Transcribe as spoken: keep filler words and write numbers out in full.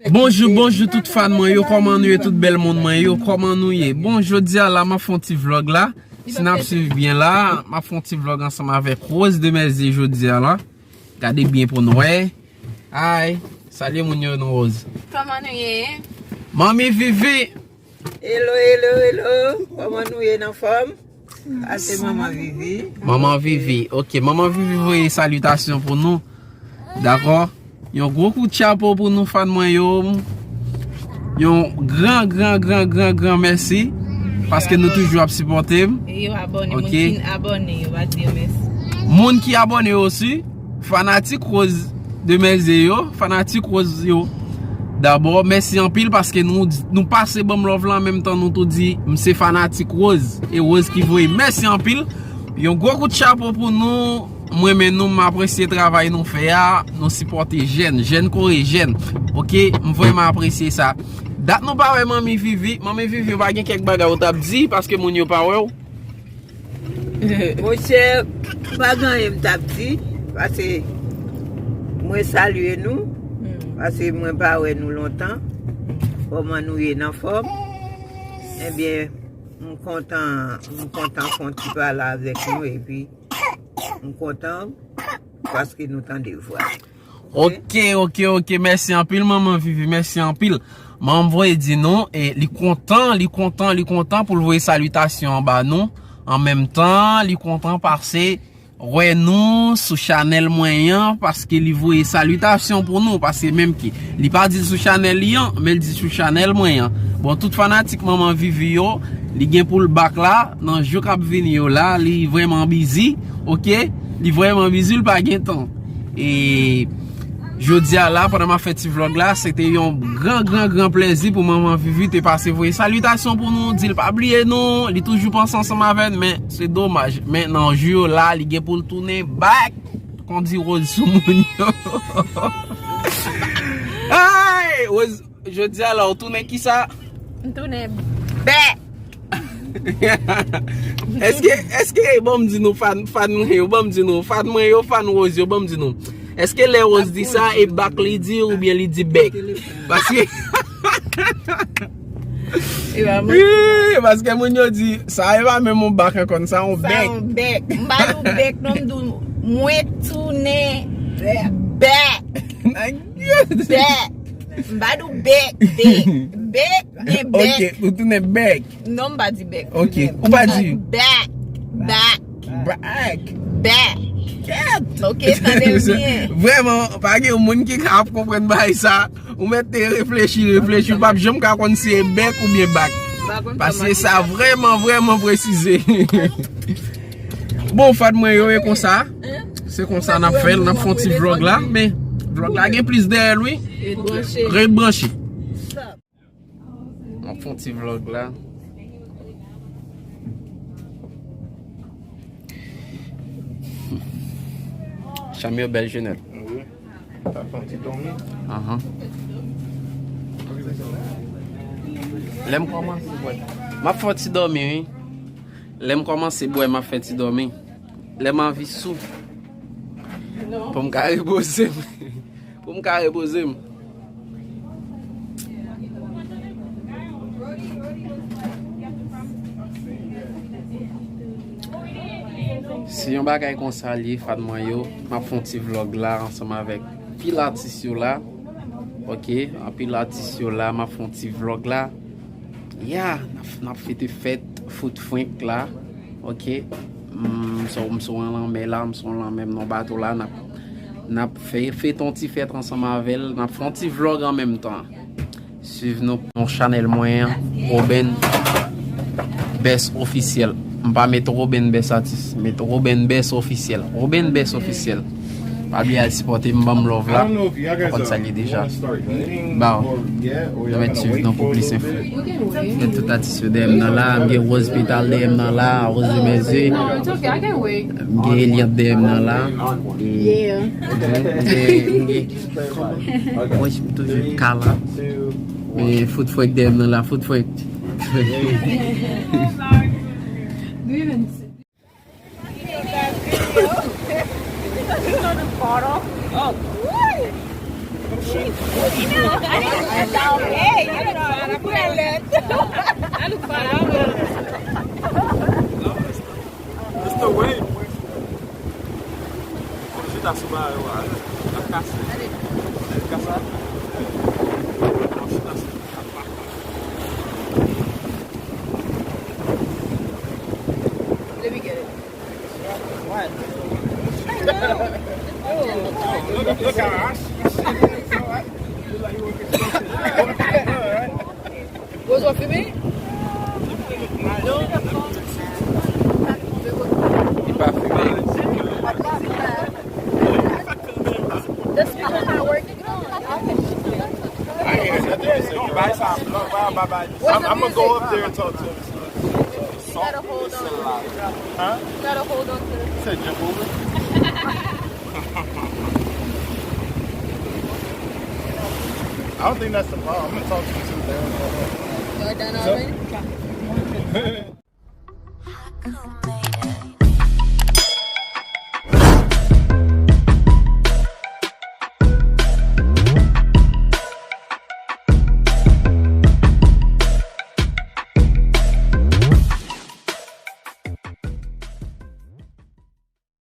Bonjou, bonjou tout fan mwen yo, kòman nou ye tout bèl moun mwen yo, kòman nou ye? Bon, jodi a la, m ap fè yon ti vlòg la. Si n ap swiv byen la, m ap fè yon ti vlòg ansanm avèk Rose de Mèze jodi a la. Gade byen pou n wè. Ay, salye moun yo non Rose. Kòman nou ye? Manmi Vivi! Hello, hello, hello. Kòman nou ye, n anfòm? A se Manman Vivi. Manman Vivi. Ok, Manman Vivi voye salitasyon pou nou. Dakò? Yon gwo kout chapo pou nou fan mwen yo. Yon gran, gran, gran, gran, gran mèsi. Paske nou toujou ap sipòte m. E yo abòne, moun ki abòne, yo pa di yo mèsi. Moun ki abòne yo osi, fanatik Rose de Mèze yo, fanatik Rose yo. Dabò, mèsi anpil paske nou, nou pase ban m love la, an menm tan nou tou di, m se fanatik Rose. E Rose ki voye. Mèsi anpil. Yon gwo kout chapo pou nou. Mwen men nou, m apresye travay nou fè a. Nou sipòte jèn, jèn kore jèn. Ok, m vrèman apresye sa. Dat nou pa wè Manmi Vivi. Manmi Vivi, ou pa gen kèk bagay ou t ap di paske moun yo pa wè w? Monchè, pa gen anyen m t ap di, paske mwen salye nou, paske mwen pa wè nou lontan. Kòman nou ye, n anfòm? Ebyen, m kontan, m kontan fè yon ti pale avèk nou, epi m kontan paske nou tande vwa. Ok, ok, ok. Mèsi anpil, Manman Vivi. Mèsi anpil. Manman voye di nou, e, li kontan, li kontan, li kontan pou l voye salitasyon an ba nou. An menm tan, li kontan pase wè nou sou chanèl mwen an, paske li voye salitasyon pou nou, paske menm ki, li pa di l sou chanèl li an, men l di sou chanèl mwen an. Bon, tout fanatik Manman Vivi yo, li gen pou l back la, nan jou k ap vini yo la, li vrèman bizi, ok? Li vrèman bizi, li pa gen tan. E jodi a la, pandan m ap fè ti vlòg la, se te yon gran, gran, gran plèzi pou Manman Vivi te pase voye salitasyon pou nou, di l pa bliye nou, li toujou panse ansanm avè n, men se domaj. Men nan jou yo la, li gen pou l tounen back, kon di Rose sou moun yo. Ay, Rose, jodi a la, ou tounen kisa? M tounen bèk. Èske, èske, ban m di nou fan, fan mwen yo, ban m di nou, fan mwen yo, fan Rose yo, ban m di nou. Èske lè Rose di sa, e bak li di oubyen li di bèk? Paske, wi, paske moun yo di, sa e pa menm yon bak ankò, sa yon bèk. Sa yon bèk. M pa di w bèk, non, m di w mwen tounen bèk. Bèk. M pa di w bèk, bèk. Bèk, gen bèk. Ok, ou tounen bèk. Non, m pa di bèk. Ok, ou pa di. Bèk, bèk. Bèk. Bèk. Kèt. Ok, tande byen. Vrèman, pa gen yon moun ki ka ap konprann bagay sa. Ou mèt te reflechi, reflechi, ou p ap janm ka konn si e bèk oubyen bak. Paske sa vrèman, vrèman presize. Bon, fan mwen yo, e konsa. Se konsa n ap fè l, n ap fè yon ti vlòg la, men vlòg la gen plis dèyè l, wi. Ret branche. Ret branche. M ap fè yon ti vlòg la. Chanm yo bèl, Jenèt. Wi. Sa fè yon ti dòmi. Ahan. Lè m kòmanse bwè. M ap fè yon ti dòmi, wi. Lè m kòmanse bwè, m ap fè ti dòmi. Lè m anvi sou. Pou m ka repoze m. Pou m ka repoze m. Se yon bagay konsa l ye, fan mwen yo. M ap fè yon ti vlòg la ansanm avèk anpil atis yo la. Ok, anpil atis yo la, m ap fè yon ti vlòg la. Ya, n ap, n ap fete fèt fout frenk la. Ok. M sou, m sou an lanmè la, m sou an lanmè, m nan bato la, n ap, n ap fè, fete yon ti fèt ansanm avè l, n ap fè yon ti vlòg an menm tan. Swiv nou nan chanèl mwen an, Roben Best Ofisyèl. M pa met Roben Best Atis, met Roben Best Ofisyèl. Roben Best Ofisyèl. Pa bliye al sipòte m, ban m love la. Ou konn sa l ye deja. Bow. Nou mèt swiv nou pou plis enfo. Gen tout atis yo dèyè m nan la. M gen Rose Petal dèyè m nan la. Rose Mèze. M gen Eliant dèyè m nan la. E m gen, m gen, mwen, m toujou ka la. Men fout fwèk dèyè m nan la. Fout fwèk. It's the way. Chita sou bagay ou a. L ap kase. L ap kase. Chita sou. Let me get it. What? Look, look at her. She, she, it's all right. It's like you work construction. All right. Wozo fime? Li pa fime. The speaker not working. Don't buy some. Don't buy, buy, buy. I'm, I'm gonna go up there and talk to him. You gotta hold on. Huh? You gotta hold on to the Said jump over. I don't think that's the problem. I'm gonna talk to him too, man. Y'all done already?